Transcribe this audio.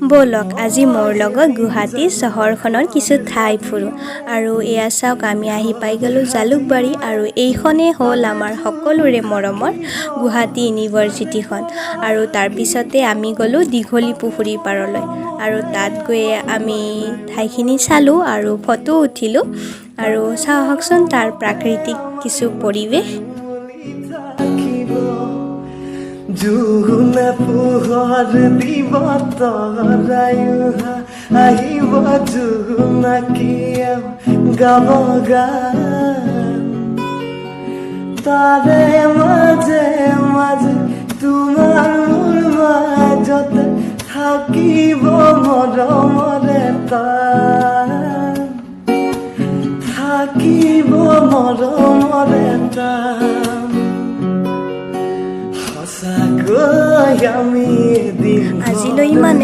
ব'লক, আজি মোৰ লগত গুৱাহাটী চহৰখনৰ কিছু ঠাই ফুৰোঁ। আৰু এয়া চাওক, আমি আহি পাই গ'লোঁ জালুকবাৰী আৰু এইখনেই হ'ল আমাৰ সকলোৰে মৰমৰ গুৱাহাটী ইউনিভাৰ্চিটিখন। আৰু তাৰপিছতে আমি গ'লোঁ দীঘলী পুখুৰী পাৰলৈ আৰু তাত গৈয়ে আমি ঠাইখিনি চালোঁ আৰু ফটো উঠিলোঁ। আৰু চাওঁ আহকচোন তাৰ প্ৰাকৃতিক কিছু পৰিৱেশ। থাকিব জোনে পোহৰ দিব, তৰায়ো আহিব, জোনাকীয়ে গাব গান। তাৰে মাজে মাজে তোমাৰ মোৰ মাজতে থাকিব মৰমৰে টান, থাকিব মৰমৰে টান। সঁচাকৈ আমি এদিন আজিলৈ ইমানে।